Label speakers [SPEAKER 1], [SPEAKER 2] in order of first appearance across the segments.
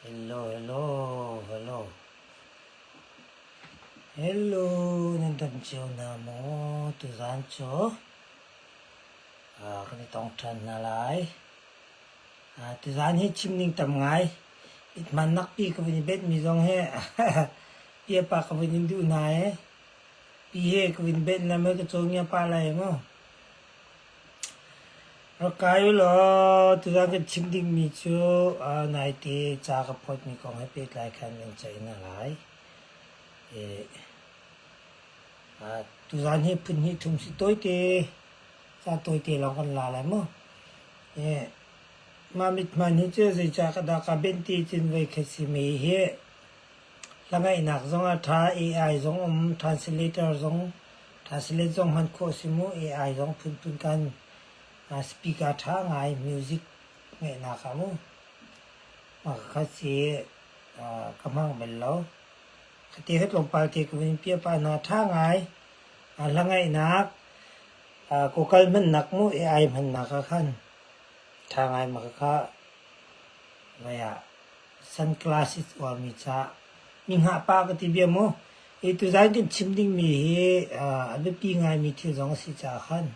[SPEAKER 1] Hello, hello, hello. Hello, nan dam cio hna maw? Tuzaan cu kan i tong ṭhan hna lai. Tuzaan hi chim ning tam ngai. Ithmannak pi ka vun i benhmi zong hi piapa ka vun in duh hna i pi he ka vun benh le mei ka cawngia pah lai mu. Rak kai u law tuzaan kan chim dingmi cu naite ca ka phawtmi kong he pehtlai khan kan ceih hna lai. Tuzaan hi phun hnih thum si tawite, ca tawite lawng kan la lai mu. Mah mithman hi cu zeicah ka dah ka benh ti cun voikhat si mi hi Hla ngaihnak zong a ṭha, AI zong um, translator zong translate zong hman khawh si mu. AI zong phunphun kan speaker ṭha ngai music ngaihnak ah mu. Mah kha si ka hmang bal lo. Khate kha tlawmpal te ka vun piah pah hna ṭha ngai. Hla ngaihnak, Google hmannak mu AI hmannak ah khan ṭha ngai mah kha vai ah sunglasses uarmi ca mi hngah pah ka ti bia mu. Hi tuzaan kan chim dingmi hi a biapi ngaimi thil zong a si caah khan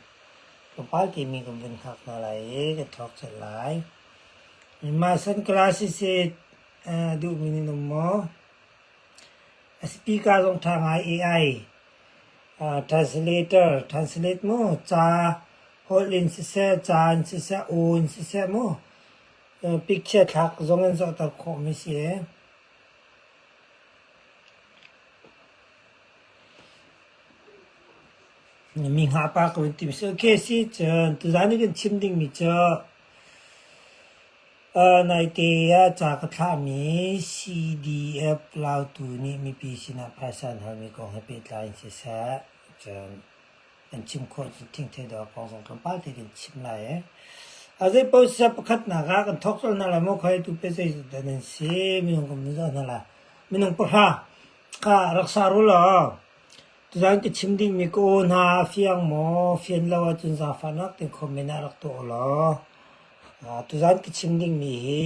[SPEAKER 1] tlawmpal te mi kan vun hngak hna lai i kan thawk colh lai. Mah sunglasses hi duhmi nan um maw? A speaker zong ṭha ngai AI translator translate mu ca holh in siseh ca in siseh aw in siseh mu Picture thlak zong an zohter khawhmi si. Mi hngah pa ka vun tim si. Okay si cun tuzaan i kan chim dingmi cu naite ah ca ka thlahmi CDF Lautu nih mipi sinah phaisa an halmi kong he pehtlai in siseh cun Kan chim khawh cu thingthei dawr kong zong tlawmpal te kan chim lai i. A zei paoh siseh pakhatnak ah kan thawk colh hna lai maw khoi tu pe zei dah nan si minung kan vun zoh hna lai. Minung pahra kha rak sa ru law tuzaan ka chim dingmi ka aw hna a fiang maw fian lo ahcun zaangfahnak ten comment ah rak tuah u law tuzaan ka chim dingmi hi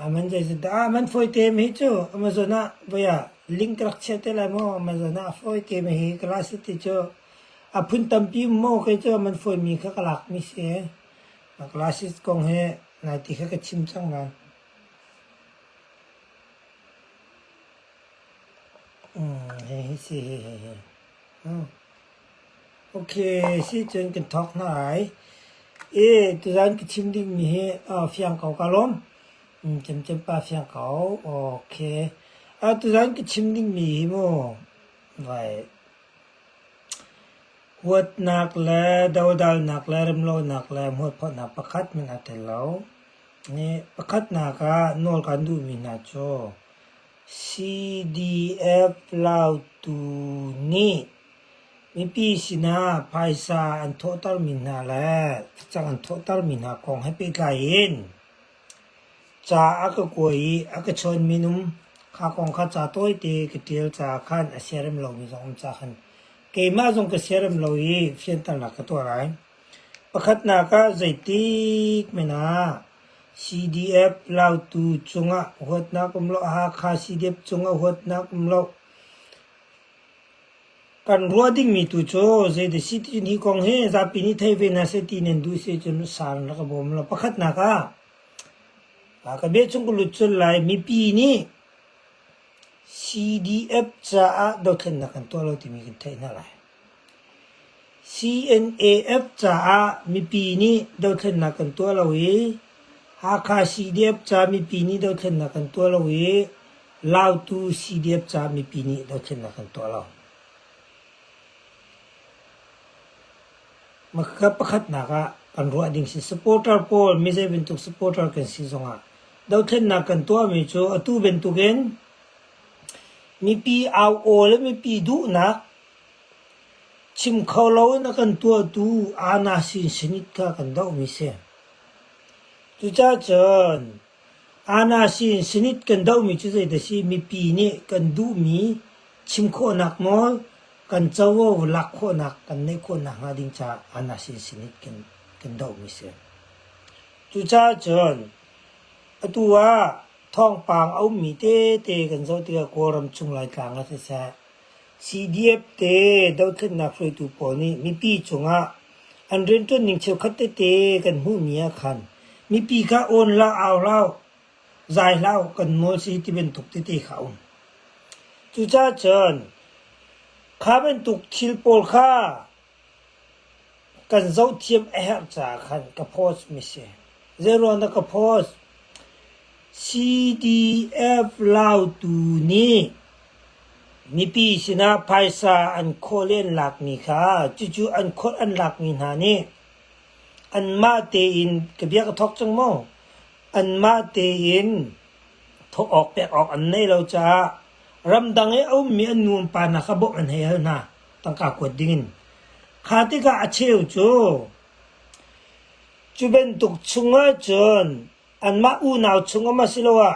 [SPEAKER 1] Aman zeitindah aman fawite mi hi cu Amazon ah voi ah link ka rak chiah te lai maw Amazon ah a fawite mi hi ka la si ti cu a phun tampi um maw kei cu aman fawimi kha ka lak mi si. Glasses kong hi nai ti kha ka chim cang nain. Hihi si hihi. Ok, si cun kan thawk hna lai. I tuzaan ka chim dingmi hi fiang ko ka lawm. Cemcem pa fiang ko. Ok. Tuzaan ka chim dingmi hi mu vai huatnak le dodalnak le remlonak le hmualphawhnak pakhat hmanh aa tel lo. Pakhatnak ah nawl kan duhmi hna cu CDF Lautu nih mipi sinah phaisa an thawhtermi hna le facang an thawhtermi hna kong he pehtlai in ca a ka kuai i a ka chawnmi an um. Kha kong kha ca tawite ka ṭial caah khan a siarem lomi zong um caah khan keimah zong ka siarem lo i fianternak ka tuah lai. Pakhatnak ah zeitik hmanh ah CDF Lautu cungah huatnak um lo, Hakha CDF cungah huatnak um lo. Kan ruah dingmi tu cu zeidah si ti hi kong hi zapi nih thei ve hna seh ti nan duh si cun sal rak ka bawm lo. Pakhatnak ah ka bia chung ka lut cun lai mipi nih CDF caah dothlennak kan tuah lo timi kan theih hna lai. CNAF caah mipi nih dothlennak kan tuah lo i Hakha CDF ca mipi nih dothlennak kan tuah lo i Lautu CDF ca mipi nih dothlennak kan tuah lo. Maka pakhatnak ah kan ruah ding si supporter pawl mi zei bantuk supporter kan si zongah dothlennak kan tuahmi cu atu bantukin mipi au aw le mipi duhnak Chim kho loin a kan tuahtu Anna Sinsinit kha kan dohmi si. Cucaah cun Anna Sinsinit kan dohmi cu zeidah si mipi nih kan duhmi chim khawhnak nawl kan covo lak khawhnak kan neih khawhnak hnga ding caah Anna Sinsinit kan, kan dohmi si. Cucaah cun. Atu ah thawngpang a ummi tete kan zoh tikah Kawlram chung Laitlang ah siseh, CDF te dothlennak hruaitu pawl nih mipi cungah an rianṭuan ning cheukhat tete kan hmuhmi ah khan mipi kha awn hlah au hlah u, zai hlah u, kan nawl si ti bantuk tete kha a um. Cucaah cun kha bantuk thil pawl kha Kan zohthiam a herh caah khan ka post mi si. Zeiruang dah ka post? CDF Lautu nih mipi sinah phaisa an khawl i an lakmi kha cucu an kholh an lakmi hna nih anmah tein ka bia ka thawk cang maw? Anmah tein thawh awk pek awk an neih lo caah ramdang i a ummi an nu an pa hna kha bawmh an hei hal hna. Tangka kuat dingin. Kha tikah a cheu cu cu bantuk chungah cun anmah unau chungah asiloah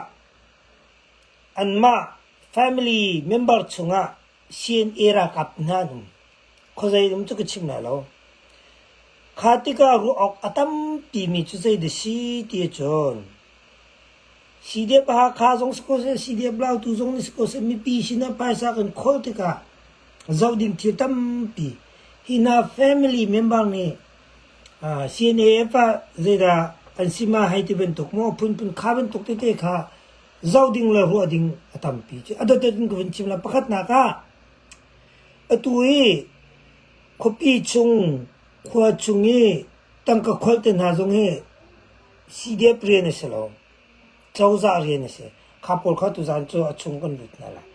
[SPEAKER 1] anmah family member chungah CNA ralkap hna an um. Khuazei um cu ka chim lai lo. Kha tikah ruah awk a tampi mi cu zei dah si ti ahcun CDF Hakha zong si ko seh, CDF Lautu zong nih si ko seh, mipi sinah phaisa kan khawl tikah zoh ding thil tampi. Hi hna family member nih CNAF ah zeidah an si ma hei ti bantuk maw phunphun kha bantuk tete kha zoh ding le ruah ding a tampi. A dotdot in ka vun chim la. Pakhatnak ah atu i khuapi chung khua chung i tangka kholh te hna zong hi CDF rian a si lo. Cozah rian a si. Kha pawl kha tuzaan cu a chung kan lut hna lai.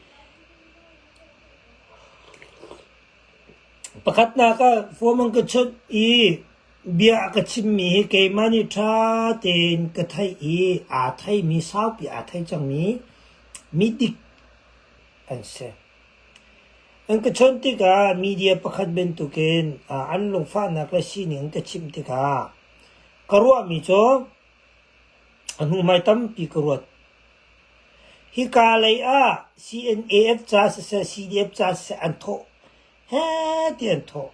[SPEAKER 1] Pakhatnak ah form an ka chawnh i bia a ka chimmi hi keimah nih ṭha tein ka theih i aa theimi saupi aa thei cangmi midik an si. An ka chawnh tikah media pakhat bantukin an lungfahnak le sining an ka chimh tikah ka ruahmi cu a hnuhmai tampi ka ruat. Hika lei ah CNAF ca siseh CDF ca siseh an thawh heh ti an thawh.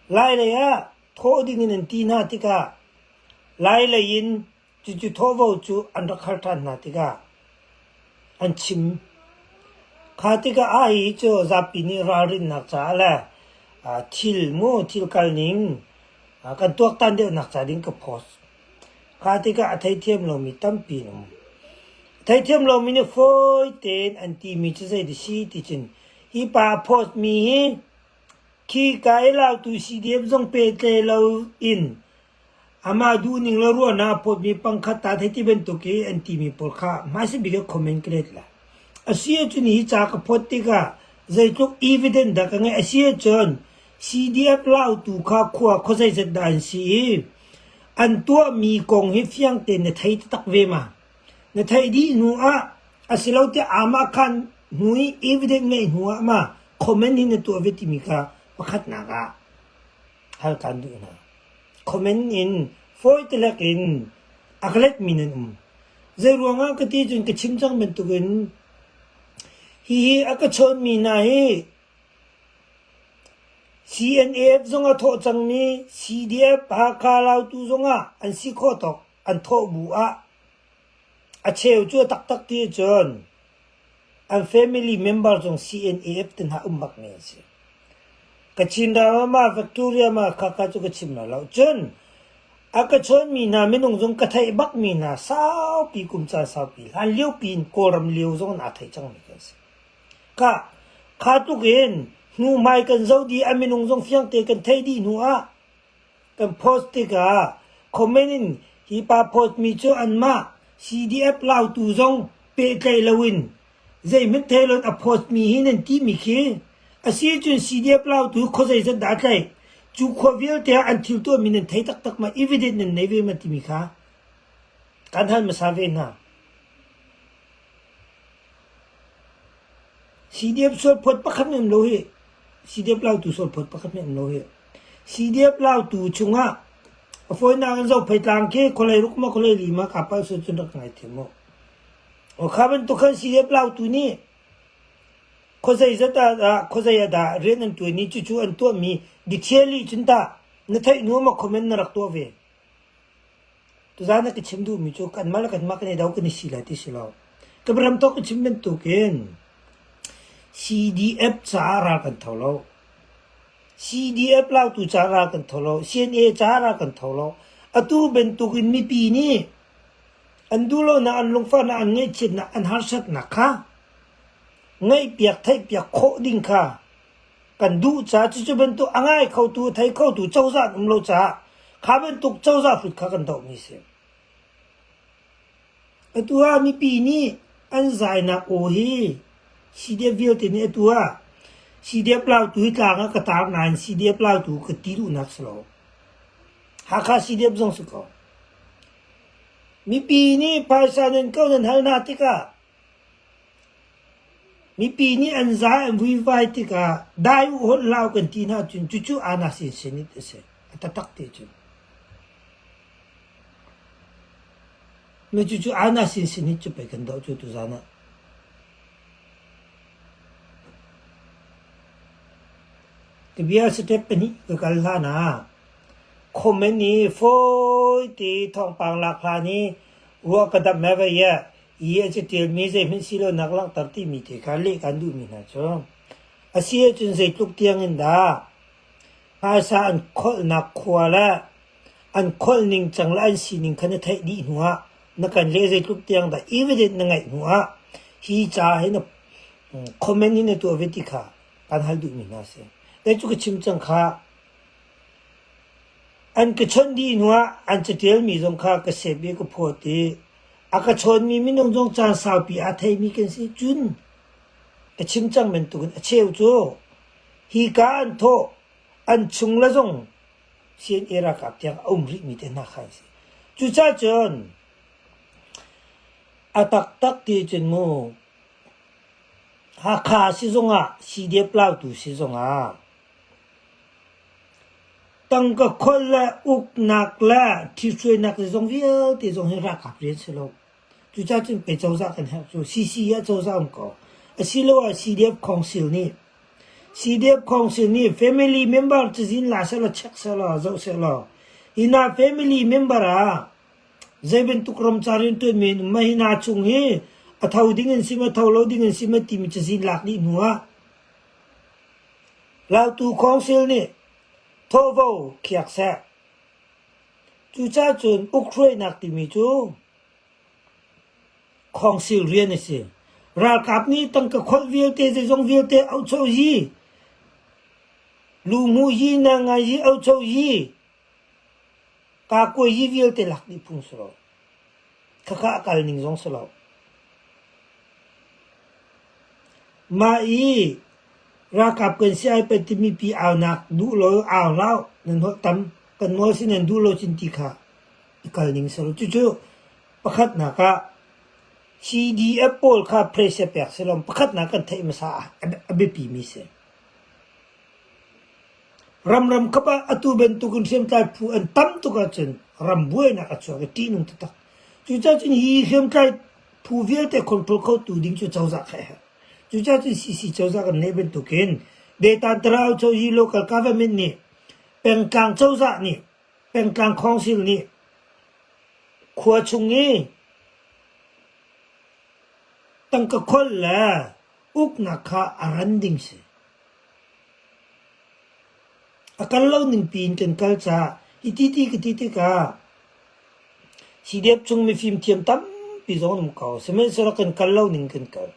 [SPEAKER 1] Lailei ah thawh ding in an ti hna tikah Lailei in cucu thawhvo cu an rak hal ṭhan hna tikah an chim. Kha tikah ah hi cu zapi nih ralrinnak caah le thil mu thil kalning kan tuaktan deuhnak ca ding ka post. Kha tikah a theithiam lomi tampi an um. A theithiam lomi nih fawi tein an timi cu zei dah si ti cun hi pa a post mi hi khi ka i lautu CDF zong pehtlai lo in amah duhning le ruahnak a phawtmi pangkhat ta thei ti bantuk i an timi pawl kha hmaisa bik ah comment ka let lai. A si ahcun hi ca ka phawt tikah zeitluk evidence dah ka ngeih a si ahcun CDF lautu kha khua khuazeizat dah an si i an tuahmi kong hi fiang tein na thei taktak ve ma? Na theih dih hnu ah asilo tiah aamahkhan hnu i evidence ngeih hnu ah ma comment hi na tuah ve timi kha pakhatnak ah hal kaan duh hna. Comment in fawi telek in a ka letmi nan um. Zeiruang ah ka ti cun ka chim cang bantukin hihi a ka chawnmi hna hi CNAF zong a thawh cangmi CDF Hakha Lautu zongah an si khawh tawk an thawh bu ah a cheu cu a taktak ti ahcun an family member zong CNAF te hna um bakmi an si. Kachin ram ah ma Victoria ma khakha cu ka chim lai lo. Cun a ka chawnmi hna minung zong ka theih bakmi hna saupi kum caan saupi hlan lio piin Kawlram lio zong in aa thei cangmi kan si. Kha kha tluk in hnuhmai kan zoh dih a minung zong fiangte kan theih dih hnu ah kan post tikah comment in hi pa post mi cu anmah CDF lautu zong pehtlaih loin zeihmanh thei loin a post mi hi nan ti mi khi a si cun CDF lautu khuazeizat dah a tlaih cu khua vialte ah an thil tuahmi nan thei taktak ma evidence nan nei ve ma timi kha kan hal hmasa ve hna. CDF sualphawt pakhat hmanh um lo hi CDF lautu sualphawt pakhat hmanh um lo hi CDF lautu chungah a fawinak in Zophei tlang khi khualei ruk maw khualei li ma kaa palh sual cun rak ngaithiam mu. O kha bantuk khan CDF lautu nih khuazei zat ah khuazei ah dah rian an tuan i cucu an tuahmi detail cun tah na theih hnu ma comment na rak tuah ve. Tuzaan ah ka chim duhmi cu kanmah le kanmah kan i do kan i si lai ti si lo. Ka biaram tawk ka chim bantukin CDF caah ral kan tho lo. CDF lautu caah ral kan tho lo. CNA caah ral kan tho lo. Atu bantukin mipi nih an duhlonak, an lungfahnak, an ngaihchiatnak, an harsatnak kha ngaihpiak, theihpiak khawh ding kha kan duh caah cucu bantuk a ngai khotu, a thei khotu cozah an um lo caah kha bantuk cozah hrut kha kan dohmi a si. Atu ah mipi nih an zainak aw hi CDF vialte nih atu ah CDF lautu hi tlang ah ka tar nain CDF lautu ka ti duhnak si lo. Hakha CDF zong si ko. Mipi nih phaisa nan ko nan hal hna tikah Mipi nih an za an vuivai tikah dai u holh hlah u kan ti hna cun cucu ana sinsin a si. A taktak ti cun. Na cucu ana sinsin hi cu pei kan doh cu tuzan ah. Ka bia step pahnih ka kal hlan ah comment i fawi te thawngpang lak hlan i ruah ka dap me vai ah i a catialmi zeihmanh si lonak langhter timi te kha leh kan duhmi hna cu a si ahcun zeitluk tiang in dah phaisa an kholhnak khua le an kholh ning cang le an sining kha na theih dih hnuah na kan leh zeitluk tiang dah evidence na ngeih hnuah hi ca hi na comment hi na tuah ve ti kha kan hal duhmi hna si. Dai cu ka chim cang kha an ka chawnh dih hnuah an catialmi zong kha ka sep i ka phawt i A ka chawnmi minung zong caan saupi aa theimi kan si. Cun ka chim cang bantukin a cheu cu hika an thawh, an chung le zong CNA ralkap tiang a um rihmi te hna kha an si. Cucaah cun a taktak ti cun mu Hakha si zongah CDF Lautu si zongah Tangka kholh le uknak le ṭhithruainak zeizong vialte zong hi ralkap rian si lo. Cucaah cun pei cozah kan herh cu. CC ah cozah um ko. Asiloah CDF Council nih CDF Council nih family member cazin la sehlaw check sehlaw zoh sehlaw hi hna family member ah zei bantuk ramca rianṭuanmi an um ma hi hna chung hi a tho ding an si ma tho lo ding an si ma timi cazin lak dih hnu ah Lautu Council nih thawhvo khiak seh. Cucaah cun ukhruainak timi cu Council rian a si. Ralkap nih tangka kholh vialte zeizong vialte auhcho yi, luhmuh yi, nangai yi, auhcho yi, kakuai yi vialte lak dih phung si lo. Khakha a kal ning zong si lo. Mah i ralkap kan si ai pen timi pi aunak duh lo au hlah nan holh tam kan nawl si nan duh lo cin ti kha i kal ning si lo. Cucu pakhatnak ah CDF pawl kha pressure pek si lo pakhatnak kan theih hmasa ah a biapi mi si. Ramram kap ah atu bantukin hriamtlai phu an tam tuk ahcun ram buainak a chuak i ṭihnung taktak. Cucaah cun hi hriamtlai phu vialte control khotu ding cu cozah kha a herh. Cucaah cun CC cozah kan neih bantukin Detan Tarau hi local government nih pengtlang cozah nih pengtlang council nih khua chung i tangka kholh le uknak kha a ran ding si. A kal lo ningpi in kan kal caah hiti ti ka ti tikah CDF chung mifim thiam tampi zong an um ko. Sihmanhsehlaw kan kal lo ning kan kal.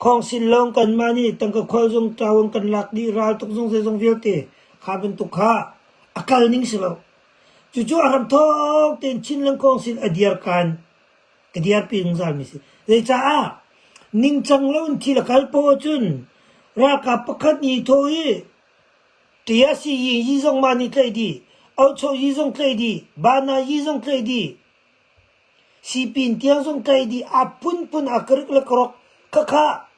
[SPEAKER 1] Khawngsil lawng kanmah nih tangka khual zong ṭaung kan lak dih raltuk zong zeizong vialte kha bantuk kha a kal ning si lo. Cucu a hramthawk tein Chinland Council a dirkan ka dirpi zungzalmi si. Zeicaah ningcang lo in thil a kal poah ahcun ralkap pakhat nih thaw i ṭiasi yi yi zong mah nih tlaih dih, auhchoh yi zong tlaih dih, bana yi zong tlaih dih, sipin tiang zong tlaih dih, a phunphun a karik le karok khakha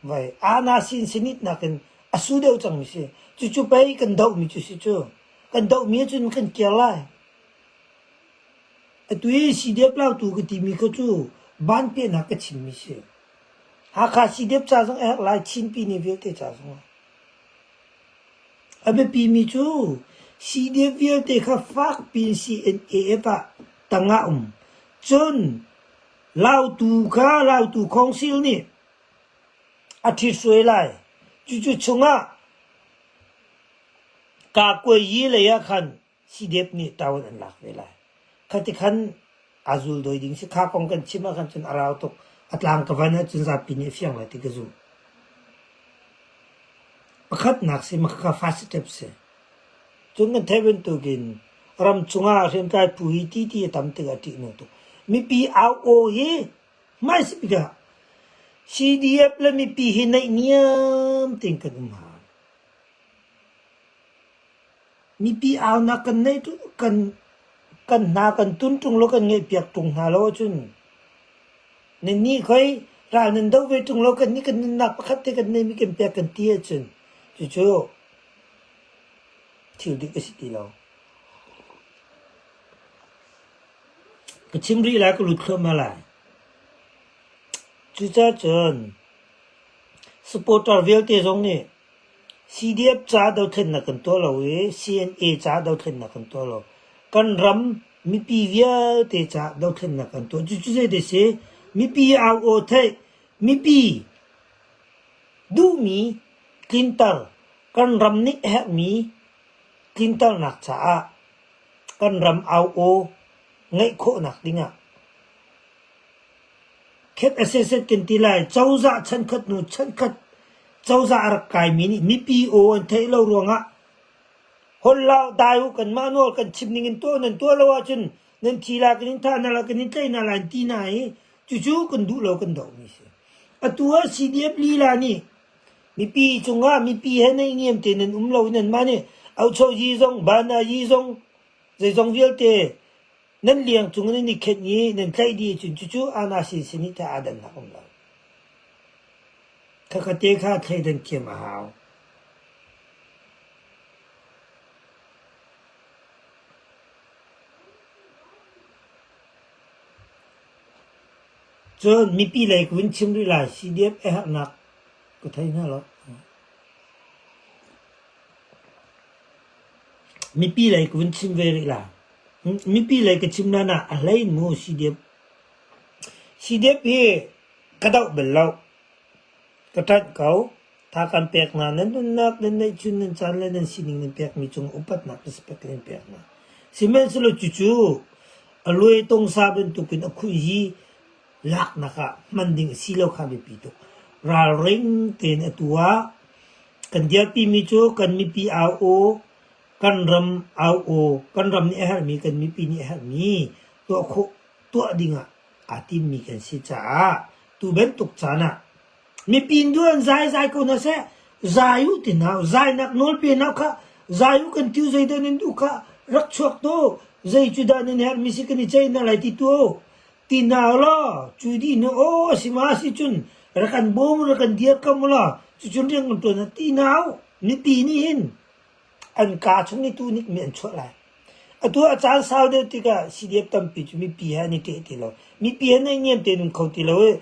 [SPEAKER 1] vai ana sin sinit nakin a su deuh cangmi si. Cucu pei kan dohmi cu si cu. Kan dohmi ahcun kan kir lai. Atu i CDF lautu ka timi kha cu vanpiahnak ka chimmi si. Hakha CDF ca zong a herh lai, Chinpi ni vialte ca zongah. A biapimi cu CDF vialte kha fakpi in CNAF ah tang ah um. Cun Lautu kha Lautu Council nih a ṭhithruai lai. Cucu chungah Kakuai-yi lei ah khan CDF nih ṭawan an lak ve lai. Khati khan aa zuldawi ding si. Kha kong kan chim ahkhan cun a rau tuk. A tlang ka van ahcun zapi nih a fiang lai ti ka zumh. Pakhatnak si makhakha first step si. Cun kan theih bantukin ram chungah hriamtlai phu hi ti ti a tam tikah ṭihnung tuk. Mipi au aw hi hmaisik ah CDF le mipi hi naihniam tein kan um hau. Mipi aunak kan neih kan kan hna kan tun ṭung lo kan ngeihpiak ṭung hna lo ahcun nannih khoi ral nan doh ve ṭung lo kannih kan nunnak pakhat te kan neihmi kan pek kan ti ahcun cucu thil dik a si ti lo. Ka chim rih lai ka lut thluahmah lai. Cucaah cun supporter vialte zong nih CDF ca dothlennak kan tuah lo i CNA ca dothlennak kan tuah lo. Kan ram mipi vialte ca dothlennak kan tuah. Cucu zei si? Mipi au aw theih, mipi duhmi tlinter, kan ram nih a herhmi tlinternak caah kan ram au aw ngeih khawhnak dingah Khet a setset kan ti lai. Cozah chankhat hnu chankhat cozah a rak kaimi nih mipi aw an theih lo ruangah holh la dai u kanmah nawl kan chim ning in tuah nan tuah lo ahcun nan thi la kan in thah hna lai kan in tlaih hna lai an ti hna i cucu kan duh lo kan dohmi si. Atu ah CDF lila nih mipi cungah mipi he naihniam tein nan um lo i nanmah nih auchoyi zong banayi zong zeizong vialte Nan liang cung nan i khenh i nan tlaih dih ahcun cucu aa-na-sin sin i tah aa dannak um lo. Khakha-te kha thleidan thiam a hau. Cun mipi lei ka vun chim rih lai. CDF a herhnak ka thei hna lo. Mipi lei ka vun chim ve rih lai. Mipi lei ka chim hlan ah a hlei in mu CDF. CDF hi ka doh bal lo. Ka ṭanh ko. Tha kan pek hna. Nan nunnak, nan neihchun, nan caan le nan sining nan pekmi cung upatnak respect kan in pek hna. Sihmanhsehlaw cucu a luai tongsa bantukin a khuhzi laknak ah hman ding a si lo kha biapi tuk. Ralring tein atu ah kan dirpimi cu kan mipi au aw, kan ram au aw, kan ram nih a herhmi, kan mipi nih a herhmi tuah khawh tuah dingah aa timmi kan si caah tu bantuk caan ah mipi duh an zai zai ko hna seh, zai u ti hna u, zainak nawl pe hna kha, zai u kan tiu zeidah nan duh kha rak chuak tu, zei cu dah nan herhmi si kan i ceih hna lai ti tu ti hna u law cu dih hnu aw a si ma si cun rak kan bawm rak kan dirkamh u law cucun rian kan ṭuan ti hna u mipi nih hin an kaa chung i tuhnik mi an chuah lai. Atu a caan sau deuh tikah CDF tampi cu mipi he an i ṭeh ti lo. Mipi he naihniam tein um kho ti lo i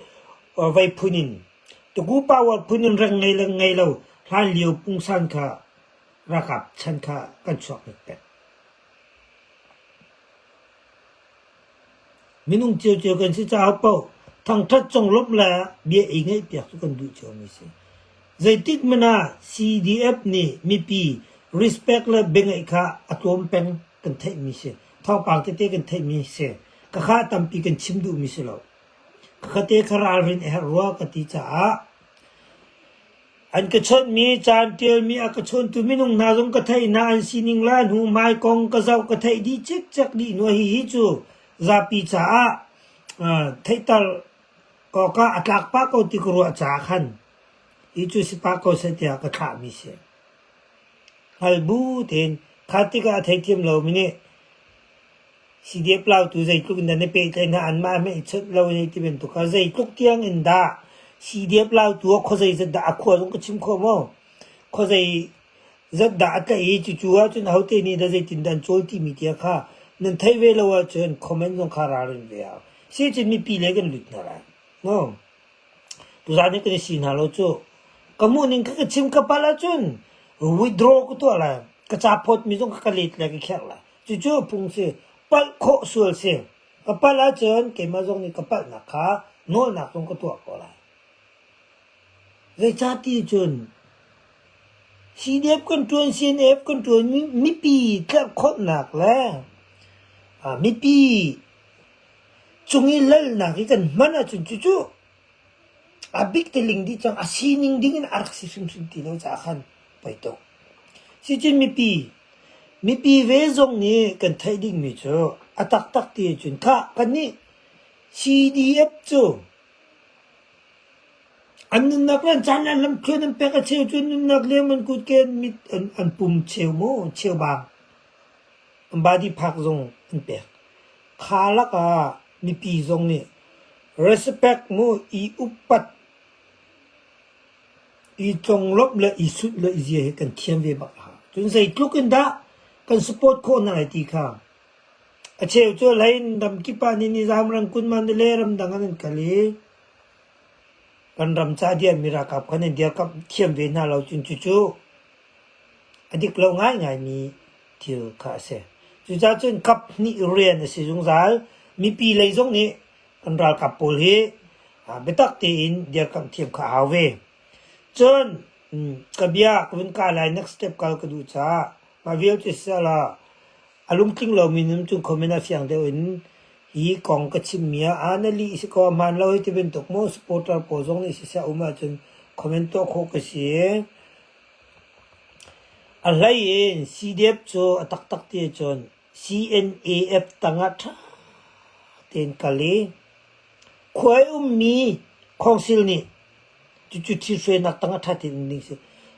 [SPEAKER 1] vei phun in tuku power phun in reng ngei le ngei lo hlan lio pungsan kha ralkap chan kha kan chuak hnik peng. Minung ciocio kan si caah paoh thangṭhat conglawmh le bia i ngaihpiak cu kan duh ciomi si. Zeitik hmanh ah CDF nih mipi respect le biangaih kha a tlawm peng kan theihmi si. Thawngpang tete kan theihmi si. Khakha tampi kan chim duhmi si lo. Khakha kha ralrin a herh rua ka ti caah An ka chawnhmi, ca an ṭialmi a ka chawntu minung hna zong ka theih hna, an sining le an hnuhmai kong ka zoh ka theih dih cikcek dih hnu ah hihi cu zapi caah theihter awkah a tlak pah ko ti ka ruah caah khan hi cu si pah ko seh tiah ka thlahmi si. Hngal bu tein kha tikah a theithiam lomi nih CDF lautu zeitluk in dah na pehtlaih hna, anmah hmeh i chawnh lo in ti bantuk kha zeitluk tiang in dah CDF lautu ah khuazei zat dah a khua zong ka chim khawh maw? Khuazei zat dah a tlaih i cucu ahcun ahote nih dah zeitin dah an cawl timi tia kha nan theih ve lo ahcun comment zong kha ralrin ve hau. Sicun mipi lei kan lut hna lai. No. Tuzaan hi kan i si hna lo cu. Ka hmuh ning kha ka chim ka palh ahcun withdraw ka tuah lai. Ka ca phawtmi zong kha ka let le ka kherh lai. Cucu phung si. Palh khawh sual si. Ka palh ahcun keimah zong nih ka palhnak kha nawlnak zong ka tuah ko lai. Zeicahti cun CDF kan ṭuan, CNF kan ṭuan mipi tlerhkhonhnak le mipi cung i lalnak hi kan hman ahcun cucu a bik tiling dih cang, a sining ding in a rak si hrimhrim ti lo caah khan poi tuk. Sicun mipi, mipi ve zong nih kan theih dingmi cu a taktak ti ahcun khah kannih CDF cu An nunnak le an caan le an lamthluan an pek a cheu cu nunnak leng an kutke an mit an pum cheu maw cheubang an body phak zong an pek. Kha lakah mipi zong nih respect mu i upat i conglawmh le i sunh le i zia hi kan thiam ve bak a hau. Cun zeitluk in dah kan support khawh hna lai ti kha a cheu cu hlei in ramkip ah nizam rangkun Mandalay ramdang ah nan kal i Kan ram ca dirmi ralkap kha nan dirkamh thiam ve hna lo cun cucu a dik lo ngaingaimi thil kha a si. Cucaah cun kap hnih rian a si zungzal. Mipi lei zong nih kan ralkap pawl hi biatak tein dirkamh thiam kha a hau ve. Cun ka bia ka vun kai lai next step kal ka duh caah mah vialte siseh A lungtling lomi nun cung comment ah fiang deuh in hi kong ka chimmi ah aa na lih si ko a hmaan lo hi ti bantuk maw supporter pawl zong nih siseh a um ahcun comment tuah khawh ka si. A hlei in CDF cu a taktak ti ahcun CNAF tangah ṭha tein kal i khua i ummi council nih Cucu ṭhithruainak tangah ṭha tein um ding si.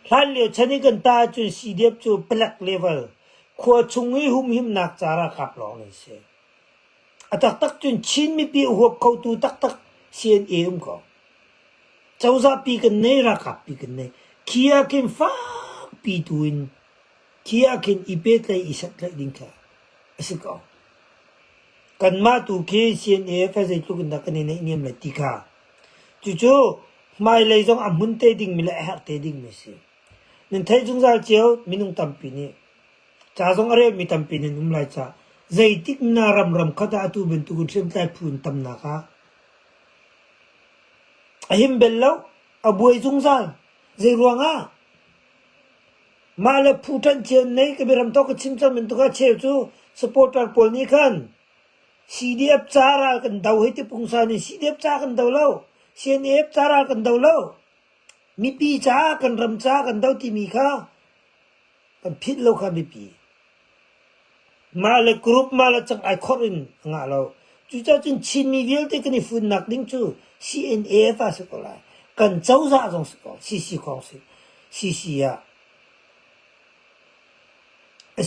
[SPEAKER 1] Hlanlio chan i kan ta ahcun CDF cu palek level, khua chung i humhimnak ca ralkap lawng nan si. A taktak cun Chin mipi a huap khotu taktak CNA um ko. Cozah pi kan nei, ralkap pi kan nei. Khi ah khin fakpi tu in khi ah khin i pehtlaih i satlaih ding kha a si ko. Kanmah tu khi CNA kha zeitluk in dah kan i naihniam lai ti kha Cucu hmailei zong a hmun te dingmi le a herh te dingmi a si. Nan theih zungzal cio minung tampi nih ca zong a relmi tampi nan um lai caah zeitik na ram ram khat ah atu bantuk in hriamtlai phu in tamnak ah a him bel lo, a buai zungzal. Zei ruangah? Mah le phu ṭanh cio nei ka biaram tawk ka chim cang bantuk ah cheu cu supporter pawl nih khan CDF ca ral kan do hei ti pungsan in CDF ca kan do lo. CNF ca ral kan do lo. Mipi caah kan ram caah kan do timi kha kan philh lo kha mipi. Mah le group mah le cang ai khorh in a ngah lo. Cucaah cun Chinmi vialte kan i funnak ding cu CNAF ah si ko lai. Kan cozah zong si ko. CC kong si. CC ah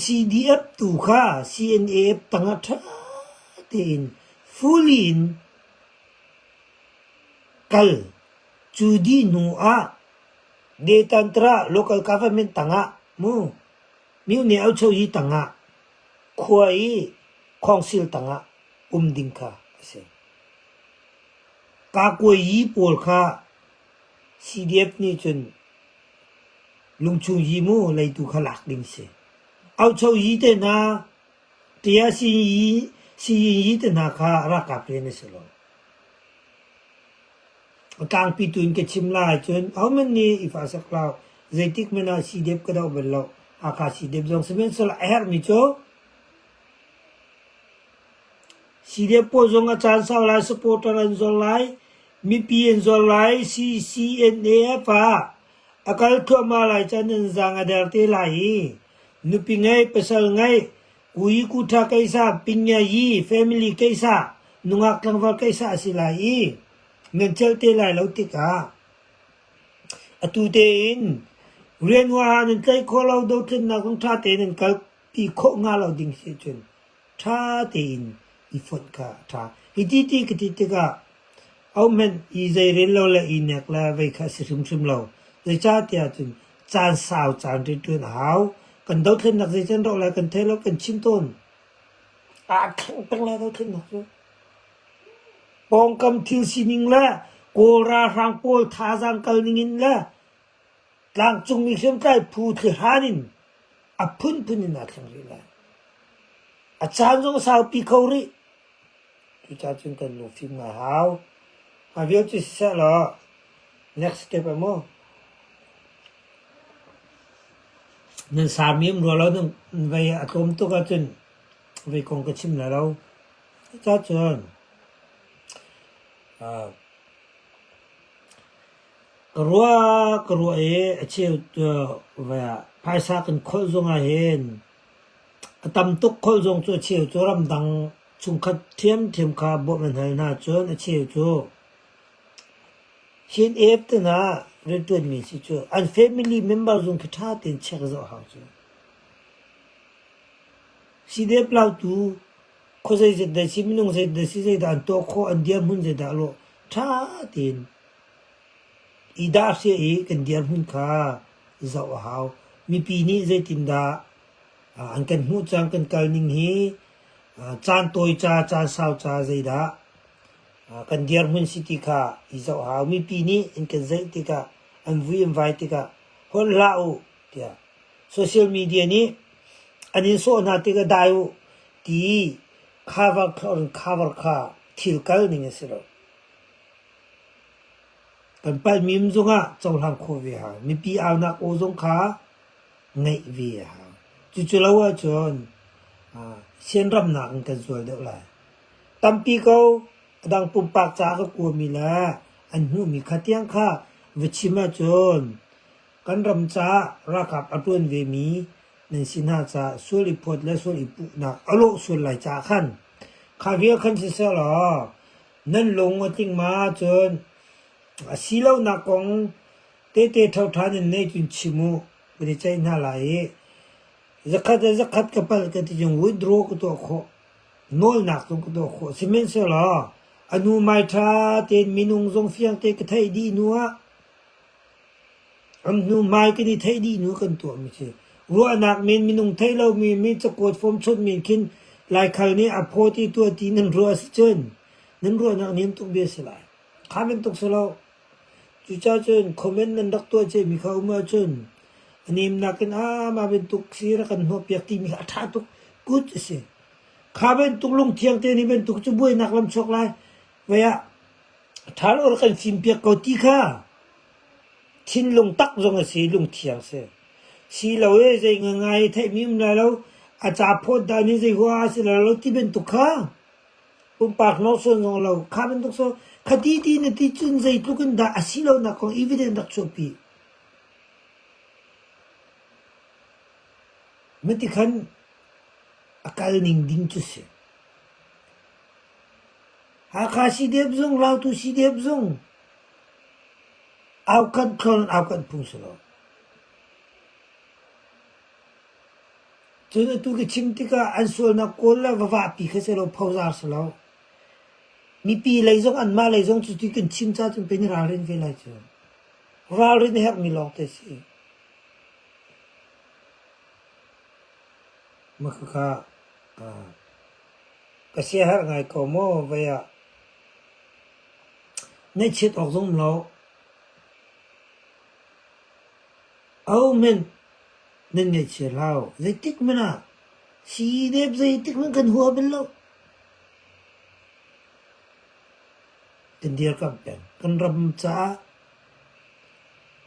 [SPEAKER 1] CDF tu kha CNAF tangah ṭha tein fully in kal. Cu dih hnu ah Detantra local government tangah mu myone auchoyi tangah khua i council tangah um ding kha a si. Kakuayi pawl kha CDF nih cun Lungchung yi mu leitu kha lak ding si. Aucho yi te hna, tia siyin yi te hna kha ralkap rian a si lo. A tlangpi tu in ka chim lai cun ahohmanh nih i fa sak hlah. Zeitik hmanh ah CDF ka doh bal lo. Hakha CDF zong sihmanhsehlaw a herhmi cu CDF pawl zong a caan sau lai, supporter an zor lai, mipi an zor lai, CCNAF ah A kal thluahmah lai caan an zaang a der te lai i nupi ngei, pasal ngei, kui kuṭha keisa, pinya yi, family keisa, nungak tlangval keisa a si lai i nan celh te lai lo tikah atu tein rian huaha nan tlaih khawh lo, dothlennak zong ṭha tein nan kalpi khawh hnga lo ding si cun ṭha tein i fonh kha a ṭha. Hiti ti ka ti tikah ahohmanh i zeirel lo le i nek le vei kha a si hrimhrim lo. Zeicahtiah cun caan sau caan rianṭuan a hau. Kan dothlennak zeican rawh lai kan thei lo, kan chim tawn. Aa thleng peng lai dothlennak cu. Pawngkam thil sining le Kawl ralhrang pawl thazaang kal ningin le tlangcungmi hriamtlai phu thlihran in. A phunphun in aa thleng rih lai. A caan zong a saupi kho rih. Cucaah cun kan lungfim ngai hau. Mah vialte siseh law next step ah maw nan sarmi um rua lo nan vei a tlawm tuk ahcun vei kong ka chim lai lo. Cucaah cun ka ruah ka ruah i a cheu phaisa kan kholh zong ah hin a tam tuk kholh zong cu a cheu cu ramdang chungkhat ṭhiamṭhiam kha bawmh an hal hna cun a cheu cu CNF te hna rianṭuanmi si cu an family member zong khi ṭha tein check zoh hau cu. CDF lautu khuazei zet dah si minung zei dah si zeidah an tuah khawh an dirhmun zeidah a lawh ṭha tein i dahhriah i kan dirhmun kha zoh a hau. Mipi nih zeitindah an kan hmuh cang kan kal ning hi caan tawi ca caan sau ca zeidah kan dirhmun si ti kha i zoh a hau. Mipi nih an kan zeih tikah an vui an vai tikah holh hlah u tiah social media nih an in sawh hna tikah dai u ti cover cover kha thil kal ning a si lo. Kan palhmi um zongah cohlang khawh ve hau. Mipi aunak aw zong kha ngeih ve a hau. Cucu lo ahcun sianramnak in kan zual deuh lai. Tampi ko a dang pumpak ca ka kuami le an hmuhmi kha tiang kha va chim ahcun kan ram caah ralkap a ṭuan vemi nan si hna caah sual i phawt le sual i puhnak a lawh sual lai caah khan kha vial khan siseh law nan lung a tling ma cun a si lonak kong tete ṭhoṭhan in nei cun chim u kan i ceih hna lai i zakhat le zakhat ka palh ka ti cun withdraw ka tuah khawh nawlnak zong ka tuah khawh sihmanhsehlaw a nu mai ṭha tein minung zong fiang te ka theih dih hnu ah An hnuhmai kan i theih dih hnu kan tuahmi si. Ruahnak men minung theih lomi mi cakuat form chunh men khin Laikhal nih a phawt i tuah ti nan ruah a si cun nan ruahnak niam tuk bia si lai. Kha bantuk si lo. Cucaah cun comment nan rak tuah ciami kha um ahcun a nemnak in aa mah bantuk si rak kan hnawhpiak timi kha a ṭha tuk. Good a si. Kha bantuk lungthiang te nih bantuk cu buainak lam chuak lai. Vei ah ṭha lo rak kan fimpiak ko ti kha Thinlung tak zong a si, lungthiang si. Si lo e zei ngangai theihmi um lai lo, a ca phawt dah nih zei hua a si lai lo ti bantuk kha pumpak nawlsawn zong lo kha bantuk so kha ti ti na ti cun zeitluk in dah a si lonak kong evidence rak chuahpi. Mati khan a kal ning ding cu si. Hakha CDF zung, Lautu CDF zung, Aukanh thlawn aukanh phung si lo. Cun atu ka chim tikah an sualnak kawl le va vahpi kha si lo, phozar si lo. Mipi lei zong anmah lei zong cuti kan chim ca cun pei na ralrin ve lai cu. Ralrin a herhmi lawngte si. Mah khakha ka siaherh ngai ko maw vei ah. Ngaihchiat awk zong um lo. Ahohmanh nan ngaihchia hlah. Zeitik hmanh ah CDF zeitik hmanh kan hua bal lo. Kan dirkamh peng. Kan ram caah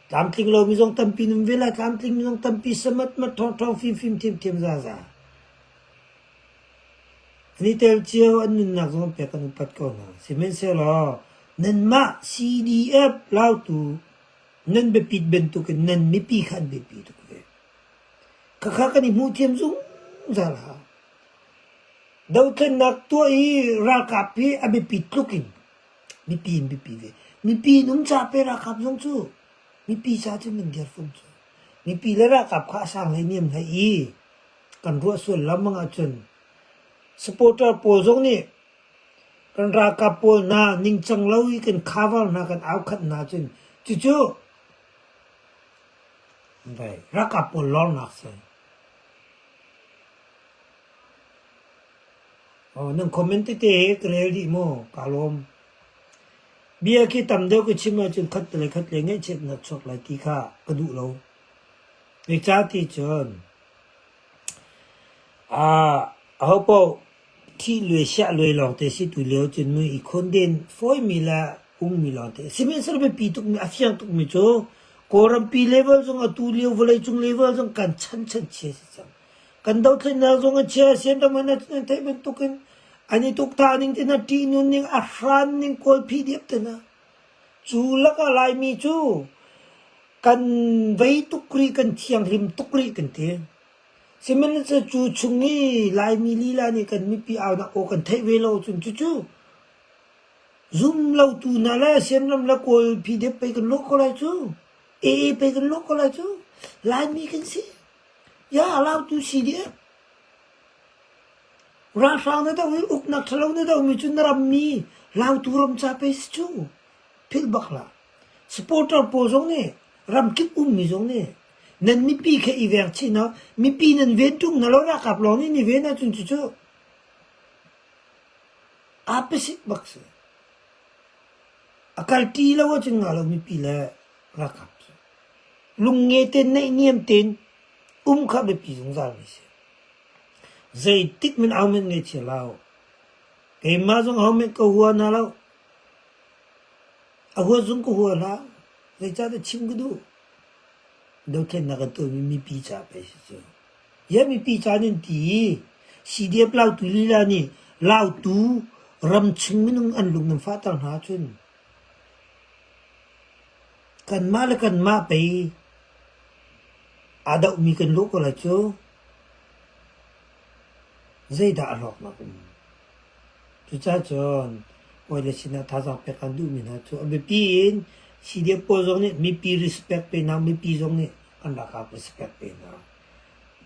[SPEAKER 1] tlamtling lomi zong tampi nan um ve lai. Tlamtling mi zong tampi samatmat ṭhawngṭhawng fimfim thiamthiam zaza. An i tel cio, an nunnak zong an pek kan upat ko hna. Sihmanhsehlaw nanmah CDF lautu nan biapit bantukin nan mipi kha an biapi tuk ve. Khakha kan i hmuhthiam zungzal hau. Dothlennak tuah i ralkap hi a biapi tluk in mipi in biapi ve. Mipi in um ca pe ralkap zong cu mipi ca cun nan dir fom cu. Mipi le ralkap kha a sang hlei niam hlei i Kan ruah sual lengmang ahcun supporter pawl zong nih kan ralkap pawl hna ningcang lo i kan cover hna kan aukhanh hna cun cucu ralkap pawl lornak si. Oh, nan comment tete hi ka rel dih mu, kaa lawm. Bia khi tam deuh ka chim ahcun khat le khat le ngaihchiatnak chuak lai ti kha ka duh lo. Zeicah ti cun. Ahopaoh thih luai siah luai lawngte si tu lio cun mui i khunden fawimi le ummi lawngte. Sihmanhsehlaw biapi tukmi a fiang tukmi cu Kawlrampi level zong atu lio vawleicung level zong kan chan chan chia si cang. Kan dothlennak zong a chia sianram an nan theih bantukin an i tukthah ning te hna ṭihnun ning a hran ning kawl phi diap te hna. Cu lakah Laimi cu kan vei tuk rih kan thianghlim tuk rih kan ti. Sihmanhsehlaw cu chung i Laimi lila nih kan mipi aunak aw kan theih ve lo cun cucu zum lotu hna le Siamram le Kawl PDF pei kan lawh ko lai cu. AA pei kan lawh ko lai cu. Laimi kan si. Ya lautu CDF. Ralhrang na doh i uknak ṭhalo na dohmi cu na rammi lautu ram ca pei si cu. Philh bak hlah. Supporter pawl zong nih ramkip ummi zong nih nan mipi kha i veng chih hna. Mipi nan ven ṭung hna lo ralkap lawng nih ni ven ahcun cucu opposite bak si. A kalṭi lo ahcun ngah lo mipi le ralkap cu. Lungnge tein naihniam tein um kha biapi zungzal mi si. Zeitik men au men ngei lo. Keimah zong ho men ka hua hna lo. A huat zong ka hua hlah. Zeicahtiah chim ka duh. Dothlennak kan tuahmi mipi ca pei si cu. Ia mipi ca nan ti i CDF lautu lila nih lautu ramchung minung an lung nan fahter hna ahcun kanmah le kanmah pei aa dohmi kan lawh ko lai cu. Zeidah a hlawknak um? Cucaah cun hawile sinah thazaang pek an duhmi hna cu a biapi in CDF pawl zong nih mipi respect pe hna, mipi zong nih an ralkap respect pe hna.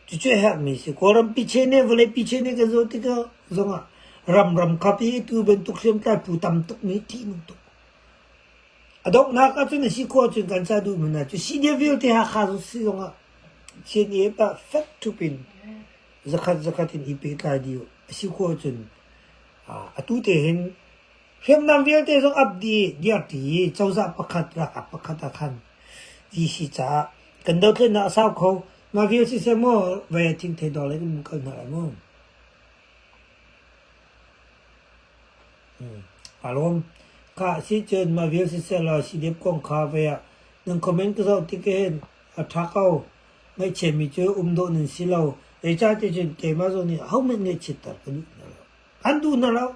[SPEAKER 1] Cucu a herhmi a si. Kawlram piche nih vawlei piche nih kan zoh tikah zongah ramram kap i atu bantuk hriamtlai phu tam tuk nih ṭihnung tuk. A donghnak ahcun a si khawh ahcun kan ca duhmi hna cu CDF vialte Hakha si zongah CNF ah fek ṭhup in zakhat zakhat in i pehtlai dih u. A si khawh ahcun atu te hin hriamnam vialte zong ap dih dirti i cozah pakhat ralkap pakhat ah khan ti si caah kan dothlennak a sau kho. Mah vial siseh maw vei a thingthei dawr lei kan kal hna lai mu. Aa lawm. Khah si cun mah vial siseh law CDF kong kha vei ah nan comment ka zoh tik hin a ṭha ko. Ngaihchiatmi cu um dawh nan si lo. Zeicahtiah cun keimah zong nih ahohmanh ngaihchiatter ka duh hna lo. An duh hna lo.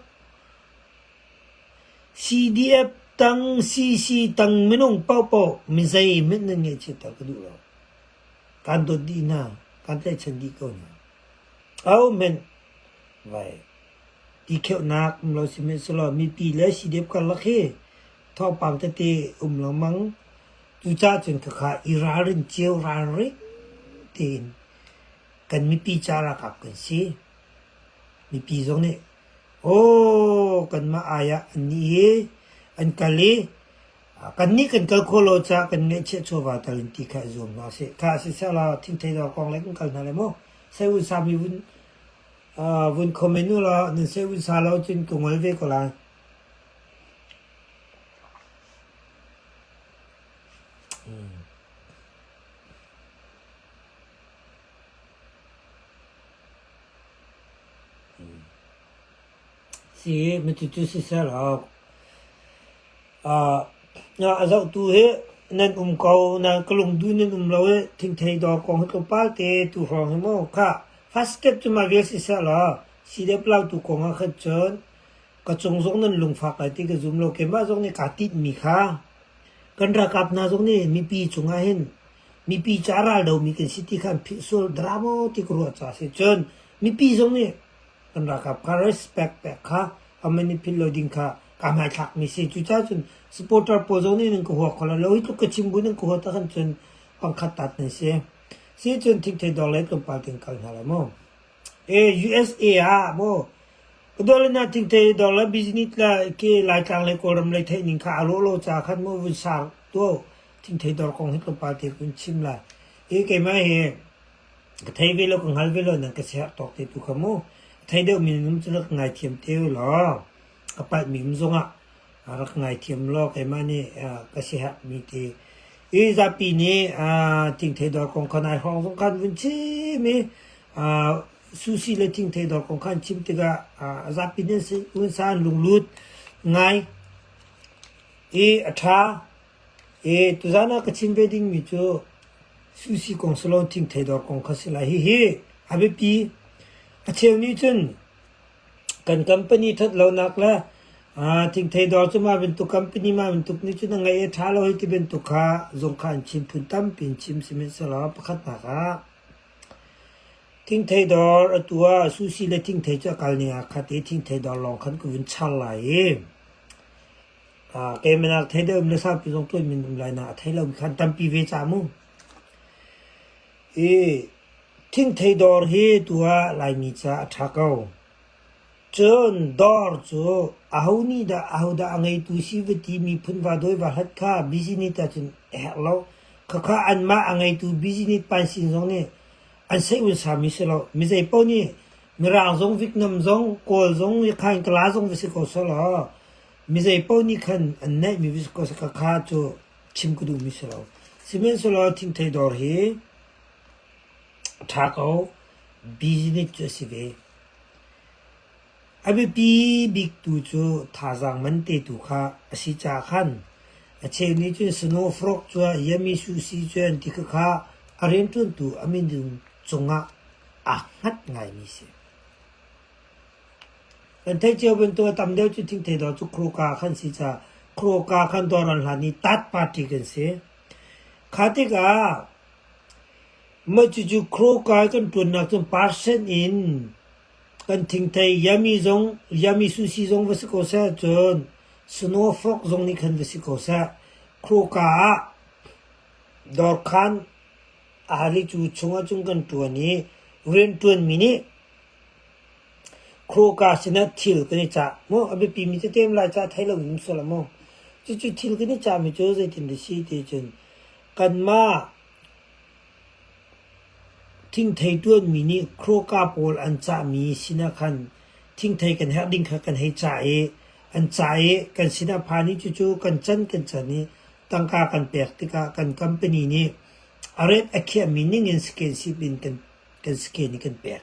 [SPEAKER 1] CDF tang CC tang minung paohpaoh mizei hmanh nan ngaihchiatter ka duh lo. Kaan dawt dih hna. Kaan tlaihchan dih ko hna. Ahohmanh vai ti kheuhnak um lo sihmanhsehlaw mipi le CDF karlak hi thawngpang tete um lengmang. Cucaah cun khakha i ralrin cio ralring tein kan mipi ca ralkap kan si. Mipi zong nih aw kanmah ai ah annih hi an kal i kannih kan kal khawh lo caah kan ngeihchiah chawva tal in ti kha i zuam hna usih. Kha siseh law thingthei dawr kong lei kan kal hna lai mu. Sehun sami vun vun comment u law nan sehun sa lo cun ka ngol ve ko lai. Si, micucu siseh lo. A zohtu hi nan um ko, nan ka lungduh nan um lo i thingthei dawr kong hi tlawmpal te tu hrawng hi mu. Khah, first step cu mah vial siseh law, CDF lautu kong ah khan cun Ka cung zong nan lungfak lai ti ka zum lo. Keimah zong nih kaa tinhmi kha kan ralkap hna zong nih mipi cungah hin mipi ca ral domi kan si ti kha an philh sual dara maw ti ka ruah caah a si. Cun mipi zong nih kan ralkap kha respect pek kha aman i philh lo ding kha kaa hmaithlakmi si. Cucaah cun supporter pawl zong nih nan ka hua kho lai lo. Hi tluk ka chim bu nan ka huat ahkhan cun pangkhat tat nan si. Si cun thingthei dawr lei tlawmpal tein kal hna lai mu. USA ah maw Kawlina thingthei dawr le business le ke Laitlang le Kawlram lei theih ning kha a lawh lo ca khan maw vun sang tuah thingthei dawr kong hi tlawmpal te kun chim lai. I keimah hi ka thei ve lo ka hngal ve lo nan ka siaherh tawk te tu kha mu. Thei deuh mi nan um cu rak ngaithiam te u law ka palh mi um zongah rak ngaithiam law keimah nih ka siaherh mi te i zapi nih thingthei dawr kong kha nai hrawng zong khan vun chim i. Sushi le thingthei dawr kong kha an chim tikah a zapi nih an sa an lunglut ngai i a ṭha. I tuzaan ah ka chim ve dingmi cu sushi kong si lo thingthei dawr kong kha si lai. Hihi a biapi. A cheu nih cun kan company ṭhat lonak le thingthei dawr cu mah bantuk company mah bantuk nih cun a ngeih a ṭha lo hei ti bantuk kha zong kha an chim phun tampi in chim sihmanhsehlaw pakhatnak ah Thingthei dawr atu ah sushi le thingthei cu a kal ning aa khat i thingthei dawr lawng khan ka vun char lai i keimanak thei deuh le saupi zong tuan min um lai na a thei lomi khan tampi ve ca mu. I thingthei dawr hi tu ah Laimi ca a ṭha ko. Cun dawr cu aho nih dah ahodah a ngeitu si va ti miphun va dawi va hlat kha business ahcun a herh lo. Khakha anmah a ngeitu business pan sin zong nih an seih un sami si lo. Mi zei paoh nih Mirang zong Vietnam zong Kawl zong Yakhain Kala zong va si ko selaw mi zei paoh nih khan an neihmi va si ko seh khakha cu chim ka duhmi si lo. Sihmanhsehlaw thingthei dawr hi a ṭha ko. Business cu a si ve. A biapi bik tu cu thazaang man tetu kha a si caah khan a cheu nih cun snow frog cu yami sushi cu an ti khakha a rianṭuantu a minung cungah aa hngat ngaimi si. Kan theih cio bantuk a tam deuh cu thingthei dawr cu Kroka khan si caah Kroka khan dawr an hlan i tat party kan si. Kha tikah mah cucu Kroka i kan ṭuannak cun percent in kan thingthei yami zong yami sushi zong va si ko seh cun snow frog zong nih khan va si ko seh Kroka ah dawrkhan a hali cu chungah cun kan ṭuan i rianṭuanmi nih Kroka sinah thil kan i cah maw a biapimi tete um lai cah thei lo in um sual ah maw cucu thil kan i cahmi cu zeitin dah si ti cun kanmah Thingthei ṭuanmi nih Kroka pawl an cahmi sinah khan thingthei kan herh ding kha kan hei cah i an cah i kan sinah phan i cucu kan can kan can i tangka kan pek tikah kan company nih a rate a khiahmi ningin scan sip in kan kan scan i kan pek.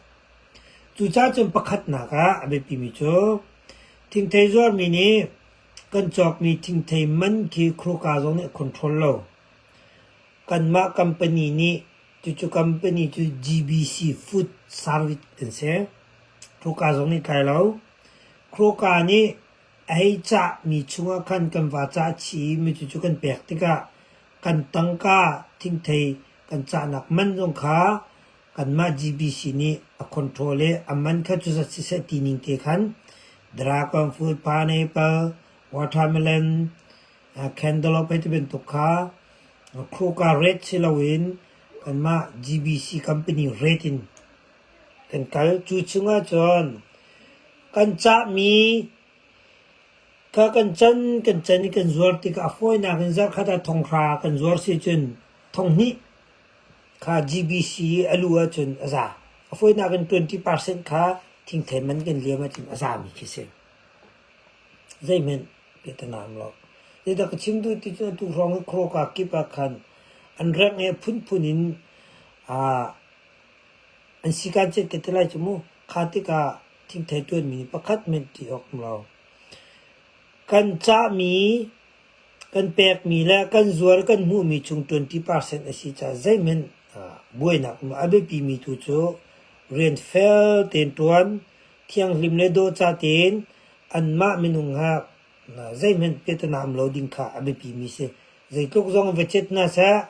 [SPEAKER 1] Cucaah cun pakhatnak ah a biapimi cu thingthei zuarmi nih kan cawkmi thingthei man khi Kroka zong nih a control lo. Kanmah company nih cucu company cu GBC Food Service an si. Kroka zong nih tlai lo. Kroka nih a hei cahmi chungah khan kan va cah chih i mi cucu kan pek tikah kan tangka thingthei kan cahnak man zong kha kanmah GBC nih a control i a man kha cuzat siseh ti ning te khan dragon fruit, pineapple, watermelon, candle hei ti bantuk kha Kroka rate si loin kanmah GBC company rate in kan kal. Cu chungah cun kan cahmi kha kan can kan can i kan zuar tikah a fawinak in zarhkhat ah thonghra kan zuar si cun thonghnih kha GBC i a lu ahcun a za. A fawinak in 20% kha thingthei man kan liam ahcun a zami khi si. Zeihmanh piahtana um lo. Zeidah ka chim duh ti cu atu hrawng i khuaruahka kip ah khan an rengh i a phunphun in an sikaan cet te te lai cu mu. Kha tikah thingthei ṭuanmi nih pakhat hmanh ṭih awk um lo. Kan cahmi, kan pekmi le kan zuar kan hmuhmi chung 20% a si caah zeihmanh buainak um lo. A biapimi tu cu rian fel tein ṭuan, thianghlim le dawhcah tein anmah minung ha zeihmanh piahtana um lo ding kha a biapimi si. Zeitluk zong va cet hna seh,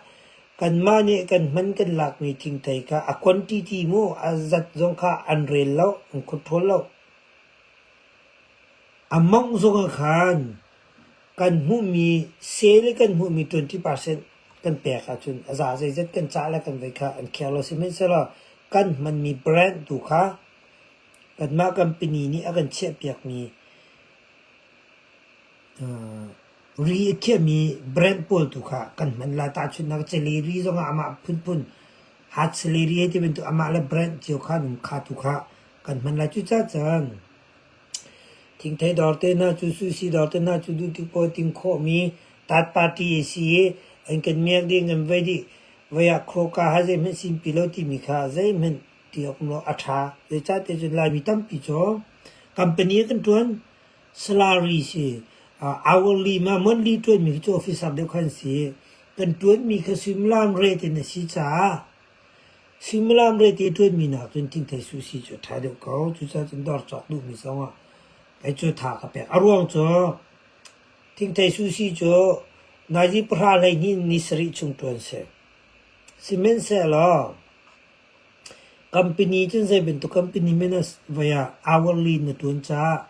[SPEAKER 1] kanmah nih kan hman kan lakmi thingthei kha a quantity mu a zat zong kha an rel lo, an control lo. A mawngh zong ah khan kan hmuhmi sale i kan hmuhmi 20% kan pek ahcun a za zeizat kan cah le kan vei kha an care lo. Sihmanhsehlaw kan hmanmi brand tu kha Kanmah company nih a kan chiahpiakmi ri a khiahmi brand pawl tu kha kan hman lai. Tahchunhnak celery zongah amah phunphun hot celery ti bantuk amah le brand cio kha an um kha tu kha kan hman lai. Cucaah cun thingthei dawr te hna cu sushi dawr te hna cu duh tik paoh ting khawhmi third party a si i an kan miak dih an kan vei dih. Voi ah khawka ha zeihmanh sinpi lo timi kha zeihmanh. ti awk um lo, a ṭha. Zeicahtiah cun Laimi tampi cu company ah kan ṭuan, salary si, hourly ma monthly ṭuanmi khi cu officer deuh kha an si. Kan ṭuanmi kha suimilam rate in a si caah suimilam rate i ṭuanmi nakin thingthei sushi cu a ṭha deuh ko. Cucaah cun dawr cawk duhmi zong ah kei cu tha ka pek. A ruang cu thingthei sushi cu nazi pahra 12 in ni sarih chung ṭuan si. Sihmanhsehlaw company cun zei bantuk company hmanh ah voi ah hourly na ṭuan caah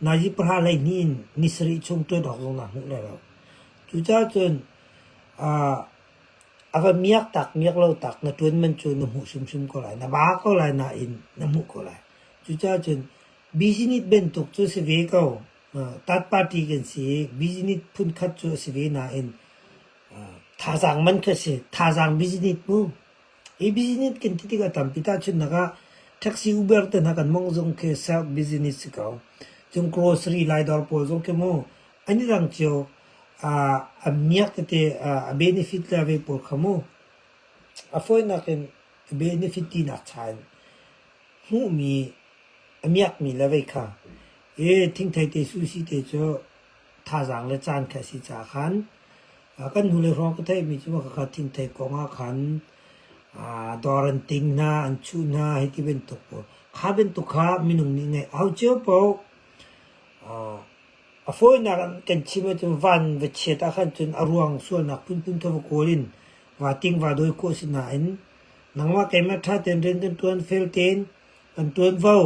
[SPEAKER 1] nazi pahra 12 in ni sarih chung ṭuan awk zong naa hmuh lai lo. Cucaah cun a va miak tak miak lo tak na ṭuan man cu na hmuh hrimhrim ko lai. Na ba ko lai nain na hmuh ko lai. Cucaah cun business bantuk cu si ve ko. Third party kan si i business phunkhat cu a si ve nain Thazaang man khi a si. Thazaang business mu. Hi business kan ti tikah tampi tahchunhnak ah taxi Uber te hna kan mong zong khi self business si ko. Cun grocery lai dawr pawl zong khi mu an i dang cio. A miak tete a benefit le a ve pawl kha mu. A fawinak in a benefit tinak cha in hmuhmi a miakmi le vei kha. I thingthei te sushi te cu thazaang le caan kha a si caah khan kan hnulei hrawng ka theihmi cu khakha thingthei kong ah khan dawr an ting hna, an chuh hna hei ti bantuk pawl. Kha bantuk kha minung nih ngeih hau cio paoh. A fawinak in kan chim ahcun van va chiat ah khan cun a ruang sualnak phunphun kha va kawl in va ting va dawi khawh si nain nangmah keimah ṭha tein rian kan ṭuan fel tein kan ṭuanvo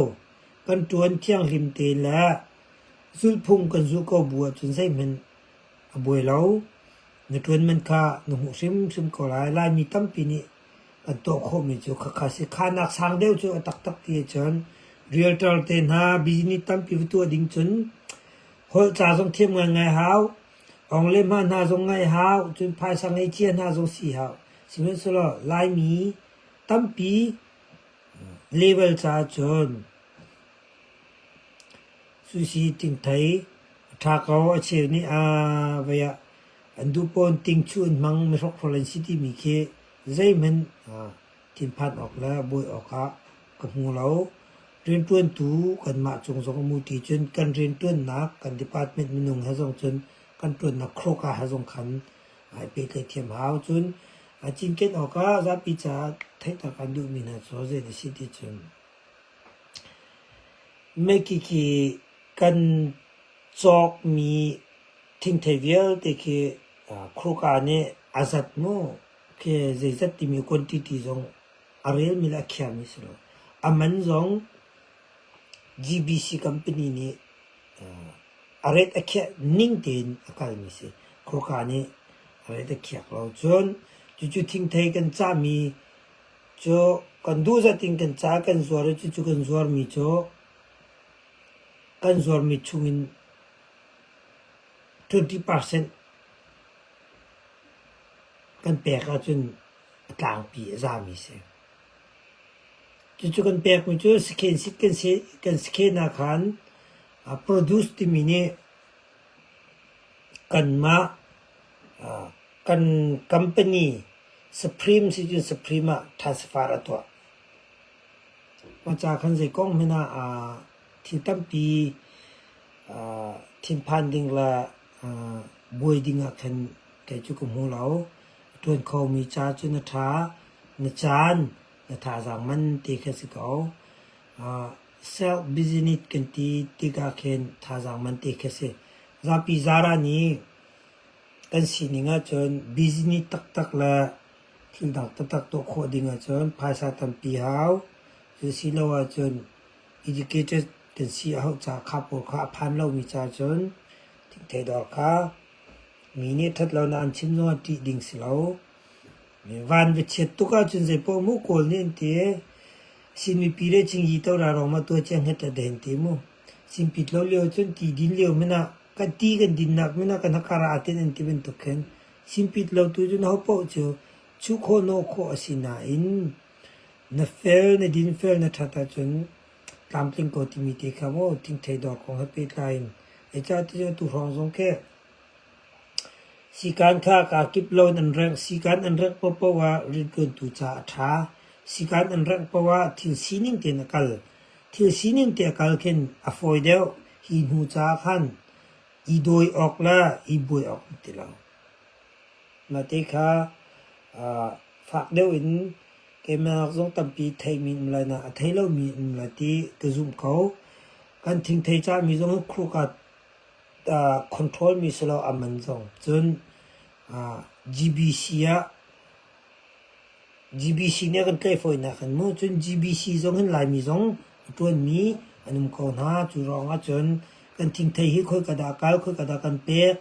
[SPEAKER 1] kan ṭuan thianghlim te le Zulhphung kan zulh ko bu ahcun zeihmanh a buai lo. Na ṭuan man kha na hmuh hrimhrim ko lai. Laimi tampi nih kan tuah khawhmi cu khakha si. Khanak sang deuh cu a taktak ti ahcun realtor te hna business tampi va tuah ding cun holh ca zong thiam ngaingai hau. Ong le hma hna zong ngaih hau. Cun phaisa ngei cia hna zong si hau. Sihmanhsehlaw Laimi tampi level caah cun Sushi tingthei a ṭha ko. A cheu nih aa vei ah an duh pawn tingchuh an hmang, mihrokhrol an si timi khi zeihmanh thinphan awk le buai awkah ka hmu lo. Rianṭuantu kanmah cung zong a muti cun kan rianṭuannak kan department minung he zong cun kan ṭuannak khroka he zong khan ai pehtlaih thiam hau. Cun cinken awkah zapi caah theihter kan duhmi hna cu zei a si ti cun Meki khi kan cawkmi thingthei vialte khi khuka nih a zat maw khi zeizat timi quantity zong a relmi le a khiami si lo. A man zong GBC company nih a rate a khiah ning tein a kalmi si. Khuka nih a rate a khiak lo. Cun cucu thingthei kan cahmi Cu kan duh zat in kan ca kan zuar i cucu kan zuarmi cu kan zuarmi chungin 20% kan pek ahcun a tlangpi a zami si. Cucu kan pekmi cu sakhen sit kan sakhen ah khan produce timi nih kanmah kan company Supreme si cun Supreme ah transfer a tuah. Mah ca khan zei kong hmanh ah thil tampi thinphan ding le buai ding ah khan kei cu ka hmu lo. A ṭuan khomi ca cu na ṭha, na caan, na thazaang man te kha si ko. Self business kan ti tikah khin thazaang man te khi si. Zapi zara nih Kan sining ahcun business taktak le thil dang taktak tuah khawh ding ahcun phaisa tampi hau. Cu si lo ahcun educated kan si a hauh caah kha pawl kha a phan lomi caah cun thingthei dawr kha mi nih ṭhat lonak an chim zongah ṭih ding si lo. Van va chiat tuk ahcun zeipaoh mu Kawl nih an ti. Sin mipi le cingyi to ra rong ma tua cia hnget a den ti mu. Simpit lo lio cun ti din lio hmanh ah kan ti kan dinnak hmanh ah kan hakar ah aten an ti bantuk khin simpit lo tu cun hopaoh cu chuh khawh nawh khawh a si nain na fel na dinfel na ṭhat ahcun tlamtling ko timi te kha maw thingthei dawr kong he pehtlai in zeicahtiah tu hrawng zong khi sikaan kha kaa kip lo in an rengh sikaan an rengh paohpaoh ah rianṭuantu caah a ṭha. Sikaan an rengh paoh ah thil sining tein a kal. Thil sining te a kal khin a fawi deuh. Hi hnu caah khan i dawi awk le i buai awk um ti lo. Mah te kha fak deuh in keimah zong tampi theimi um lai na a thei lomi um lai ti ka zumh ko. Kan thingthei cahmi zong hi khurka control mi si lo a man zong. Cun GBC ah GBC nih a kan tlaih fawinak in mu. Cun GBC zong hin Laimi zong a ṭuanmi an um ko hna. Cu ruangah cun kan thingthei hi khoika dah a kal, khoika dah kan pek,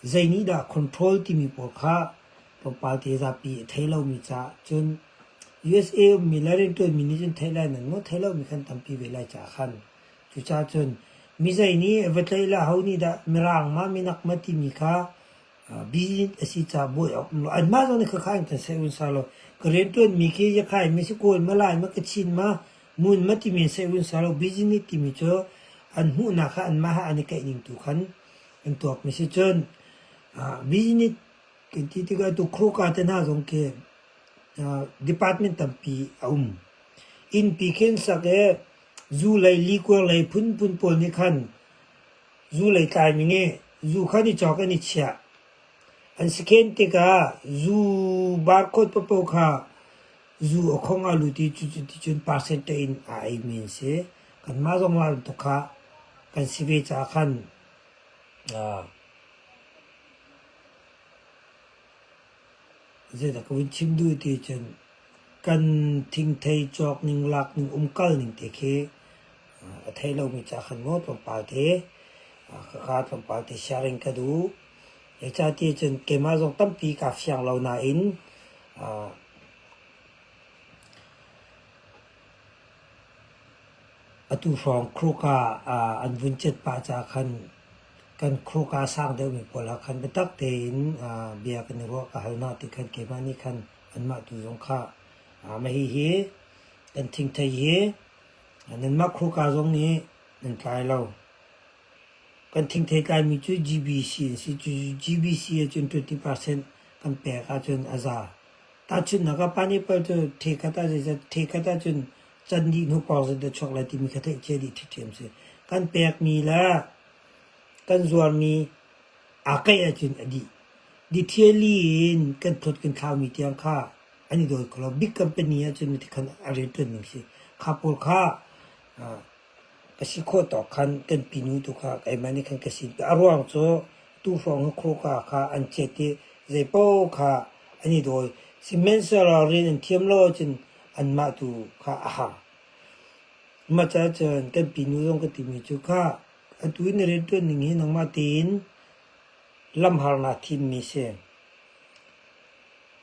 [SPEAKER 1] zei nih dah control timi pawl kha tlawmpal te zapi a thei lomi caah cun USA ummi le rianṭuanmi nih cun theih lai nan mu, thei lomi khan tampi ve lai caah khan. Cucaah cun mi zei nih va tlaih le aho nih dah Mirang ma minak ma timi kha Business a si caah buai awk um lo. Anmah zong nih khakha in kan seh un sa lo. Ka rianṭuanmi khi Yakhai ma si Kawl ma Lai ma Kachin ma Mun ma timi in seh un sa lo. Business timi cu an hmuhnak kha anmah he an i kaih ning tu khan an tuakmi si. Cun business kan ti tikah tu Kroka te hna zong khi department tampi a um. Innpi khi an sak i zu lei likuang lei phunphun pawl nih khan Zu lei tlaimi nih zu kha an i cawk an i chiah. An sikhen tikah zu barcode paohpaoh kha zu a khong ah lut i cuticun percentage in aa eimi an si. Kanmah zong mah bantuk kha kan si ve caah khan Zeidah ka vun chim duh ti cun kan thingthei cawk ning lak ning umkal ning te khi a thei lomi ca khan maw tlawmpal te khakha tlawmpal te sharing ka duh. Zeicahtiah cun keimah zong tampi kaa fiang lo nain Atu hrawng Kruka ah an vun cet pah caah khan kan Kruka sang deuhmi pawl ah khan biatak tein bia kan i ruah ka hal hna ti khan keimah nih khan anmah tu zong kha mah hihi kan thingthei hi nanmah Kruka zong nih nan tlai lo. Kan thingthei tlaimi cu GBC an si. Cu GBC ahcun 20% kan pek ahcun a za. Tahchunhnak ah pineapple cu thekhat ah zeizat thekhat ahcun can dih hnu pawng zat dah chuak lai timi kha theih cia dih ṭhiṭhiam si. Kan pekmi le kan zuarmi aa keih ahcun a dih. Dithiali in kan thawt kan thlaumi tiang kha an i dawi kho lo. Big company ahcun khan a rianṭuan ning si. Kha pawl kha ka si khawh tawk khan kan pinu tu kha keimah nih khan ka sin. A ruang cu tu hrawng hi khuka kha an cet i zeipaoh kha an i dawi. Sihmanhsehlaw rian an thiam lo ahcun anmah tu kha a har. Mah caah cun kan pinu zong ka timi cu kha atu i na rianṭuan ning hi nangmah tein lamhar naa thimmi si.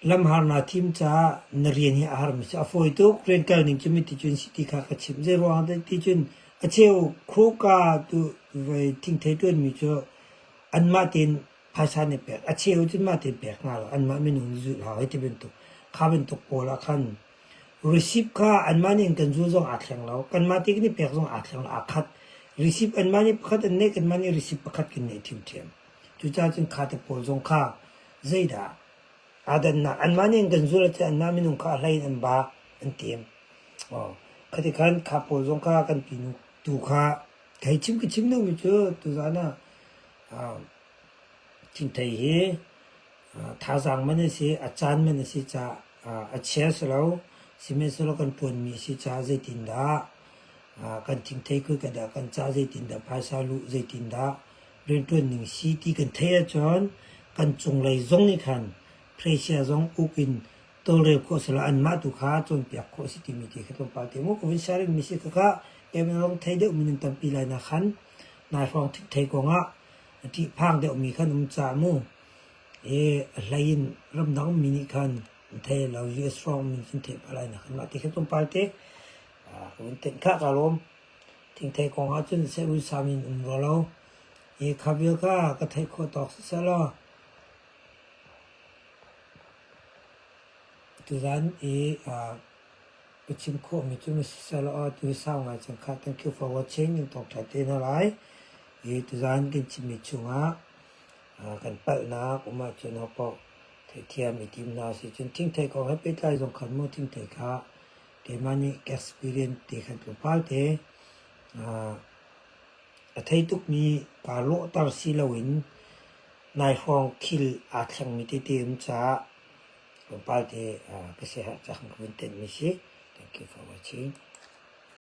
[SPEAKER 1] Lamhar naa thim caah na rian hi a harmi si. A fawi tuk. Rian kal ning cu miti cun si ti kha ka chimh. Zeiruang dah ti cun a cheu khuka tu voi thingthei ṭuanmi cu anmah tein phaisa nih pek. A cheu cu mah tein pek hna lo. Anmah minung nih zulh hau hei ti bantuk. Kha bantuk pawl ah khan receipt kha anmah nih an kan zul zong aa thleng lo. Kanmah te kan i pek zong aa thleng lo. Aa khat. Receipt anmah nih pakhat an neih, kanmah nih receipt pakhat kan neih ṭhiamṭhiam. Cucaah cun kha te pawl zong kha zeidah aa dannak anmah nih an kan zul ahcun anmah minung kha a hlei in an ba an tim. Aw, khati khan kha pawl zong kha kan pinu tu kha hei chim ka chim duhmi cu tuzaan ah Thingthei hi thazaang man a si, a caan man a si caah a chia si lo. Sihmanhsehlaw kan ṭuanmi a si caah zeitindah kan thingthei khoi ka dah kan cah, zeitindah phaisa luh, zeitindah rianṭuan ning si ti kan theih ahcun kan cunglei zong nih khan pressure zong uk in tawlrel khawh selaw anmah tu kha cawnpiak khawh a si timi te kha tlawmpal te mu ka vun sharing mi si khakha keimah zong thei deuh mi nan tampi lai na khan nai hrawng thei kongah a ṭihphang deuhmi khan um cah mu. I a hlei in ramdang mi nih khan an thei lo US hrawng mi cun theih pah lai na khan mah ti kha tlawmpal te ka vun tenh khah ka lawm. Thingthei kong ah cun seh in um rua lo. I kha vial kha ka theih khawh tawk siseh law tuzan i ka chim khawhmi cu siseh law tu hi sau ngai cang khah. Thank you for watching. In thawngṭha te hna lai. I tuzan kan chimmi chungah kan palhnak um ahcun hopaoh. Theihthiam i tim hna usih. Cun thingthei kong he pehtlai zong khan mu thingthei kha keimah nih ka experience te khan tlawmpal te a thei tukmi kaa lawhter si loin nai hrawng thil aa thlengmi tete um caah tlawmpal te ka siaherh cang ka vun tenhmi si. Thank you for watching.